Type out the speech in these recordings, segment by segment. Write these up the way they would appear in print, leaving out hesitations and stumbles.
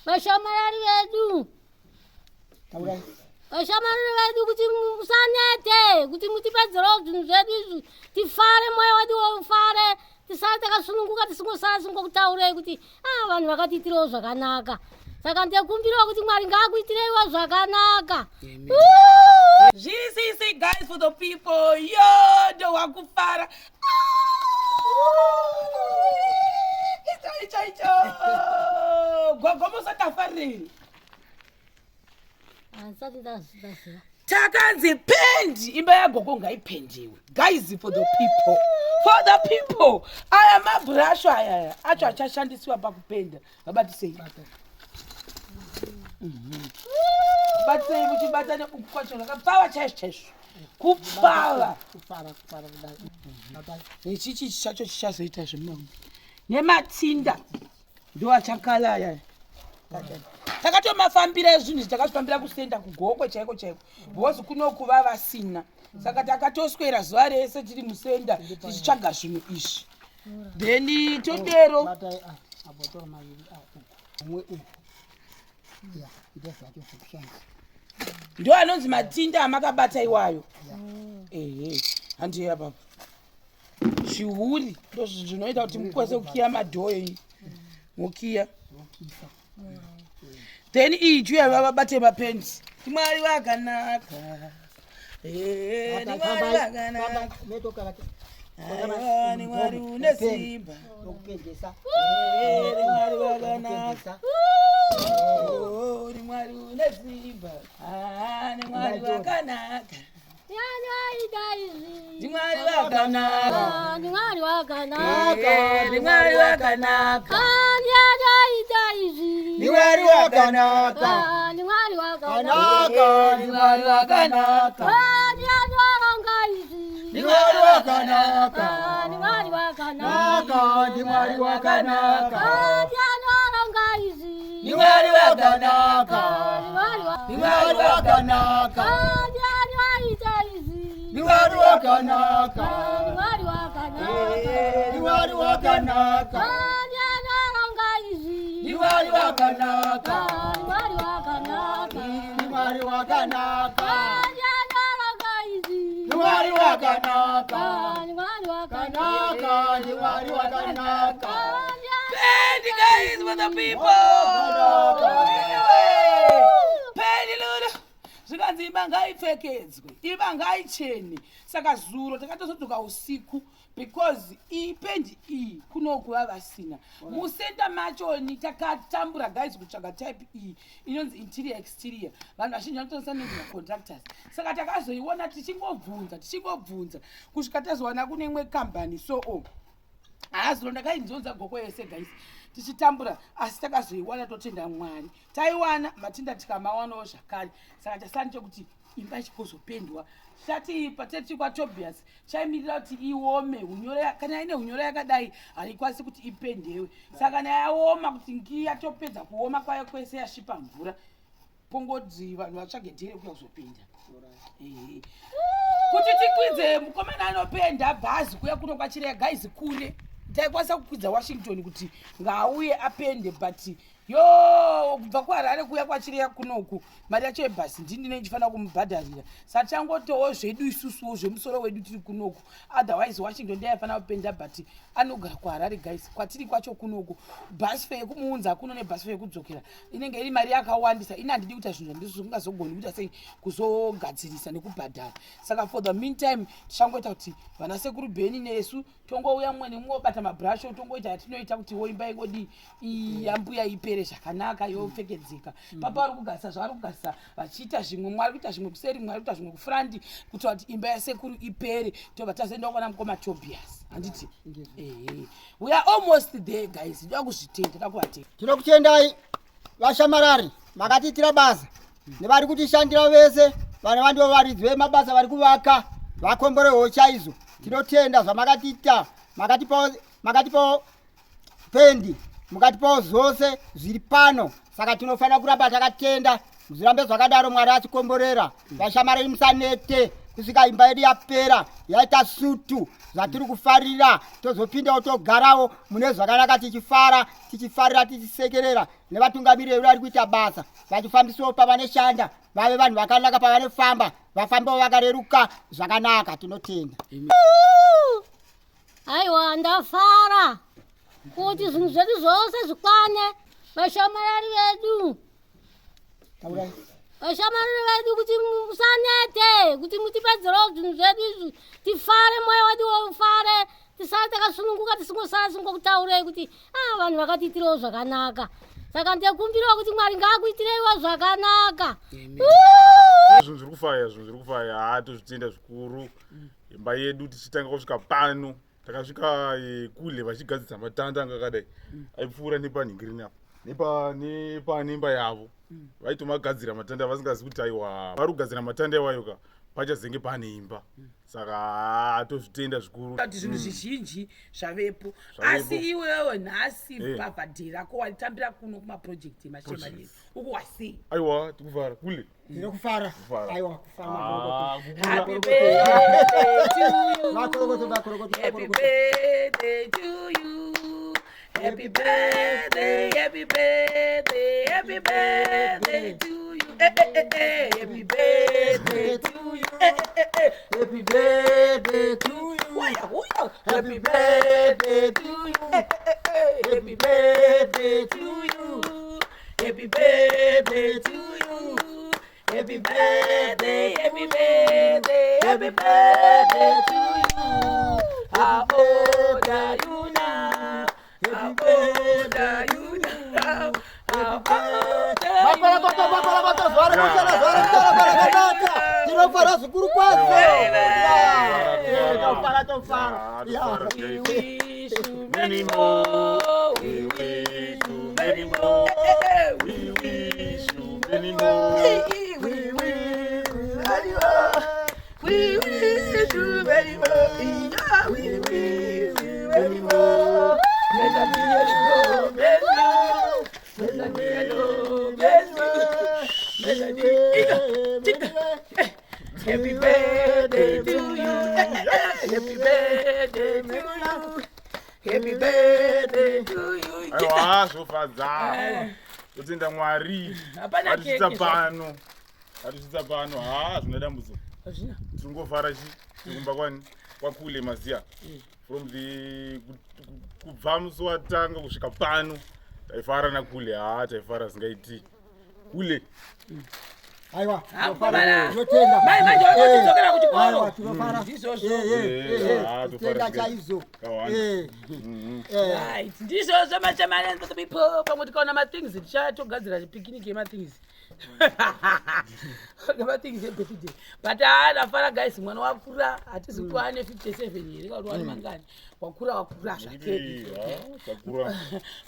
Vashamarari vedu. Taurai. Vashamarari vedu kuti musanete, kuti mutipedzerewo zvinhu zvedu izvi, tifare, mwoyo wedu ufare, tisare takasununguka, tisingosara tisingokutaurei kuti ah, vanhu vakatiitirewo zvakanaka. Saka ndekumbirawo kuti Mwari ngaakuitireiwo zvakanaka. Zviri sei sei guys for the people. Yo, ndowakufara. Icho icho icho. Gogo musatafarirei. Handisati ndaziva. Takanzi pendi imba yagogo ngaipendiwe. Guys for the people. For the people. Aya mabhurashu aya acho achashandisiwa pakupenda. Vabatisei. Batisei muchibata neuku kwacho zvakapfava chaizvo chaizvo. Kupfava. Kufara kufara kudai. Batai. Ichichi chacho chichazoita zvemamwe. Nematsinda ndo achakala aya. Takatomafambira zvinhu izvi takazvifambira kusenda kugokwe chaiko chaiko because kuno kuva vasina. Saka takatoswera zuva rese tiri musenda tichitsvaga zvinhu izvi. Then todero Batai ah, mabhotoro maviri ah uku. Umwe uku. Ya, ita zvacho zvekushandisa. ndo anonzi matinda amakabata iwayo. Ehe, handiye apapo. Zvihuri ndo zvinoita kuti mukwanise kukiya madhoo enyu. Mokiya. Zvinokisa. Then iyi juya vavabate mapendi. Mwari vakanaka. Eh, Batai, Mwari fambai, vakanaka. fambai. Metoka vati. Aiwa, ni Mwari une simba. Nokupendesa. Eh, ni Mwari wakanaka. Nokupendesa. Oh, ni Mwari une simba. Ah, ni Mwari wakanaka. Nyanyai izvi. Ni Mwari wakanaka. Ah, ni Mwari wakanaka. Eh, ni Mwari wakanaka. Ah, nyanyai izvi. Ni Mwari wakanaka. Ah, ni Mwari wakanaka. Kanaka, Ni Mwari wakanaka. Ah, nyanyai izvi. Ni Mwari wakanaka. Ah, ni Mwari wakanaka. Naka, ndi Mwari wakanaka. Ah, nyanyai izvi. Ni Mwari wakanaka. Ah, ni Mwari wa- Ni Mwari wakanaka. Ah, nyanyai izvi. Ni Mwari wakanaka. Ah, ni Mwari wakanaka. Eh, Ni Mwari wakanaka. Ah, nyanyai izvi. Ni Mwari wakanaka. Ah, ni Mwari wakanaka. Ni Mwari wakanaka. Ah, nyanyai izvi. Ni Mwari wakanaka. Ah, ni Mwari wakanaka. Kanaka, ndi Mwari wakanaka. Ah, nyanyai Pendi guys for the people. Pendi lulu. Zvikanzi imba ngaipfekedzwe, imba ngaichene. Saka zuro takatozodzoka usiku because iyi pendi iyi kunokuva vasina. Musenda machoni takatambura guys kutsvaga type iyi inonzi interior exterior. Vanhu vazhinji vanotosa nenzi macontractors. Saka takazoiona tichingobvunza tichingobvunza kusvika tazowana kune imwe kambani so oh. Hazuro ndakainzonza goko yese guys tichitambura asi takazoiwana totenda Mwari. Taiwana matinda tikamawanawo zvakare. Saka chasara chekuti imba ichigozopendwa. Tati pateti kwaTobias chaimirira kuti iome hunyoro kana ine hunyoro yakadai haikwanisi kuti ipendewe. Saka kana yaoma kuti ngiya topedza kuoma kwayo kwese yasvipa mvura pongodzi vanhu vatsvage dhere kuya kuzopenda. Ehe. Kuti tikwidze mukomana anopenda bhazi kuya kuno kwachireya guys kure taikwanisa kukwidza Washington kuti ngaauye apende but yo kubva kuHarare kuya kwachireya kunoku mari yacho yebhasi ndini ndinenge ndichifanira kumubhadharira. Saka tichangotowo zvedu isusuwo zvemusoro wedu tiri kunoku. Otherwise Washington ndiye aifanira kupenda but anogara kuHarare guys. Kwatiri kwacho kunoku bus fare yekumuunza kuno nebus fare yekudzokera inenge iri mari yakawandisa. Ini handidi kuita zvinhu zvandisingazogoni kuita sei kuzogadzirisa nekubhadhara. Saka for the meantime tichangoita kuti vana sekuru Bheni nesu tongouya mumwe nemumwe obata mabhurasho tongoita yatinoita kuti woimba ingodii yambuya ipere zvakanaka yopfekedzeka. Papa vari kugadzisa zvavari kugadzisa vachiita zvimwe, mumwe ari kuita zvimwe kuseri, mumwe ari kuita zvimwe kufrandi kuitira kuti imba yasekuru ipere tobva tazoenda kwana mukoma Tobias. Handiti? Ehe. We are almost there guys. Ndoda kuzvitenda, ndoda kuvatenda. Tinokutendai vashamarari makatiitira basa nevari kutishandira vese vana vandivo varidzi vemabasa vari kuvaka vakomborewo chaizvo. Tinotenda zvamakatiita, makatipawo pendi, mukatipawo zvose zviri pano. Saka tinofanira kuramba takatenda, zvirambe zvakadaro. Mwari achikomborera vashamarari, musanete. kusvika imba yedu yapera yaita sutu zvatiri kufarira tozopindawo togarawo mune zvakanaka tichifara tichifarira tichisekerera nevatungamiri vedu vari kuita basa vachifambisawo pavaneshanda vave vanhu vakanaka pavanofamba vafambewo vakareruka zvakanaka tinotenda. Aiwa ndafara kuti zvinhu zvedu zvose zvikwane vashamarari vedu vashamarari vedu kuti musanete kuti mutipedzerewo zvinhu zvedu izvi tifare mwoyo wedu ufare tisare takasununguka tisingosara singokutaurei kuti a ah, vanhu vakatiitirewo zvakanaka saka ndekumbirawo kuti mwari ngaakuitireiwo zvakanaka zvinhu zviri kufaya zvinhu zviri kufaya haa tozvitenda zvikuru imba yedu tichitanga kusvika pano takasvika eh, kule vachigadzidza matanda anga akadai aipfuura nepanhingirini apa nepane imba yavo vaitomagadzira matanda vasingazivi kuti aiwa vari kugadzira matanda iwayo ka pachazenge pane imba saka haa tozvitenda zvikuru kuti zvinhu zvizhinji zvavepo asi iwewe nhasi eh. bhavhadhi rako walitambira kuno kumaprojekti emashemanyeni ukuwa sei aiwa tikufara kule ndiri kufara aiwa kufara ah, Happy birthday to you. Makorokoto, makorokoto, Happy makorokoto. birthday to you. Happy birthday, happy birthday, happy birthday to you. Eh, eh, eh, eh. Happy birthday to you. Eh, eh, eh, eh. Happy birthday to you. Uya, uya. Happy birthday to you. Eh, eh, eh. Happy birthday to you. Happy birthday to you. Happy birthday, happy birthday, happy birthday to you. How old are you now? How old are you now? How old are you Makorokoto, makorokoto, zuva rekusana, zuva rekusana, rakanaka. Tinofara zvikuru kwazvo. Eh, Tofara, tofara. Ah, Yeah. tofara. We wish you many more. We wish you many more. We wish you many more. We wish you many more. We wish you many more. Yeah, we wish you many more. May the Lord bless you. May the Lord bless you. May the Lord Happy birthday to you. Happy birthday to you. Happy birthday to you. Aiwa zvofadza totenda mwari Hapana vatisvitsa keke pano vatisvitsa pano haa zvina dambudziko Hazvina. tingofara chi tikumba kwani kwakule maziya from the kubva musi watanga kusvika pano taifara nakule haa taifara zingaiti kule Aiwa, Hakomana. tinotenda. Mai manje wakotidzokera kuchikoro. Aiwa, tinofara. Ndizvozvo. Eh, eh, eh, eh, Ah, tinotenda tofara chaizvo. Kawanda. Eh, eh. Right. Ndizvozvo machamani and people pamwe tikaona mathings tichatogadzira pikiniki yemathings. Mathings ebirthday. But haa ndafara guys mwana wakura hatizi kuti wane 57 here kana kuti wane mangani. Wakura wakura zvake. Takura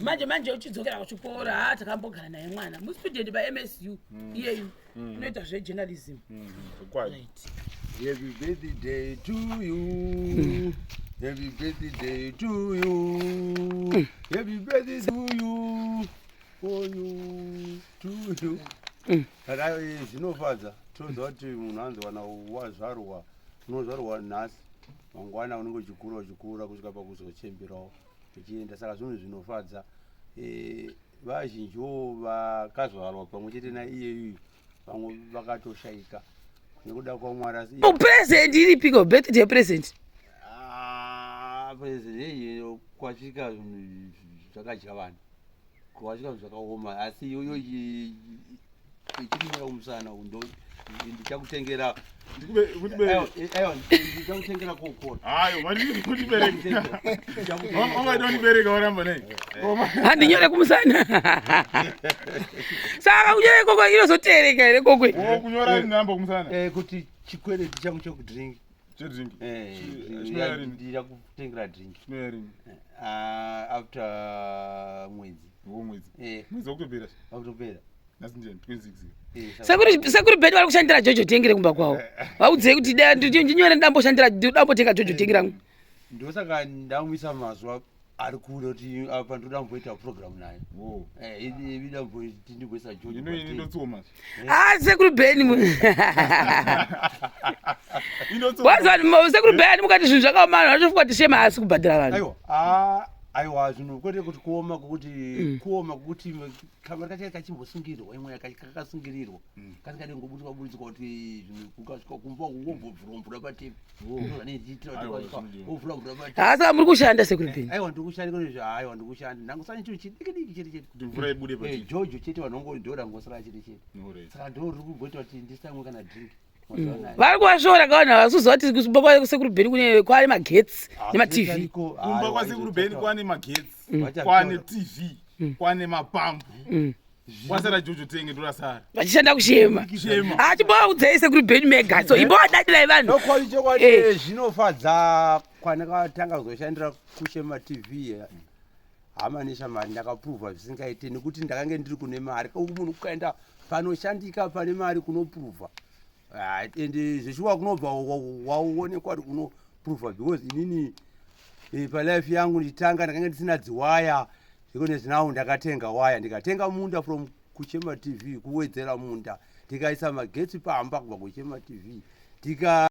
Manje manje uchidzokera kuchikoro haa takambogara naye mwana. Mustudent paMSU iyeyu unoita zvejournalism. zvokwadi Right. Happy birthday to you. Happy birthday to you. Happy birthday to you. For you, to you. Kana zvinofadza tinoziva kuti munhu anzi kana wazvarwa unozvarwa nhasi mangwana unenge uchikura uchikura kusvika pakuzochemberawo uchienda saka zvinhu zvinofadza Eh, vazhinjiwo vakazvarwa pamwe chete naiyeyu vamwe vakatoshaika nekuda kwamwari asi Present iripiko birthday present. Ah, president iye kwasvika zvinhu zvakadya vanhu kwasvika zvinhu zvakaoma asi iyoyo ichirimira kumusana ndo ndichakutengera aiwa ndichakutengera kokora hayo mandibereka wangaita wandibereka waramba nei Handinyore kumusana. Saka kunyore kokwe inozoteereka here kokwe? kunyora namba kumusana Eh, kuti chikwereti changu chekudrink chedrink Chinoya rini? ndichakutengera drink chinoya rini Ah, after mwedzi wo mwedzi Eh, mwedzi wakutopera wakutopera nhasi ndiyani 26 Eh, saka- Sekuru sekuru bhedi vari kushandira jojo tengi rekumba kwavo. Vaudzei kuti ndinyore ndamboshandira ndambotenga jojo tengi rangu. Ndosaka ndamwisa mazuva Ari kure kuti apa ndoda kumboita program naye. Eh, ida kumboti ndimboisa George. Ino ini ndotsoma. Ah, sekuru Beni. Inotsoma. Wazi sekuru Beni mukati zvinhu zvakaoma, vanhu vatofunga kuti shema haasi kubhadhara vanhu. Aiwa, ah, aiwa, zvinhu kwete kuti kuoma kwokuti kuoma kwokuti kamari kacho kachimbosungirwa imwe kakasungirirwa kasingadi kungoburitswa buritswa kuti zvinhu kukasvika kumba wombovhura mvura patepi ndozvaneiitira kuti Aiwa, ukasvika zvinodiwa. wovhura mvura patepi. Ha, saka muri kushanda, sekuru Beni? Aiwa, ndikushanda kune aiwa, ndikushanda ndangosana chinhu chidiki diki chete chete. Kuti mvura ibude Eh, patepi. Jojo chete, vanhu vangodhora ngosara chete chete. Alright. Saka ndo riri kumboita kuti ndisamwe kana drink mazuva anaya. Vari kuvashora kavanhu havasuziva kuti kumba kwasekuru Beni kune kwaane magetsi nemaTV. Kumba kwasekuru Beni kwane magetsi, Vachataura. kwane TV, kwane mapambu. Kwasara Jojo tenge ndorasara. Vachishanda kushema. Shema. Ah, chimbovaudzai sekuru Beni mega, so imbovadadirai vanhu. Chokwadi, chokwadi. Zvinofadza kwandakatanga kuzoshandira kuShema TV, hama neshamari, ndakapuruvha zvisingaite nekuti ndakange ndiri kune mari. Munhu ukaenda panoshandika pane mari kunopuruvha, ende zveshuwa kunobva waonekwa kuti unopuruvha, because inini palife yangu ndichitanga ndakange ndisina dziwaya zvikonezinawo. Ndakatenga waya, ndikatenga munda from kuShema TV, kuwedzera munda, ndikaisa magetsi pamba kubva kuShema TV, ndika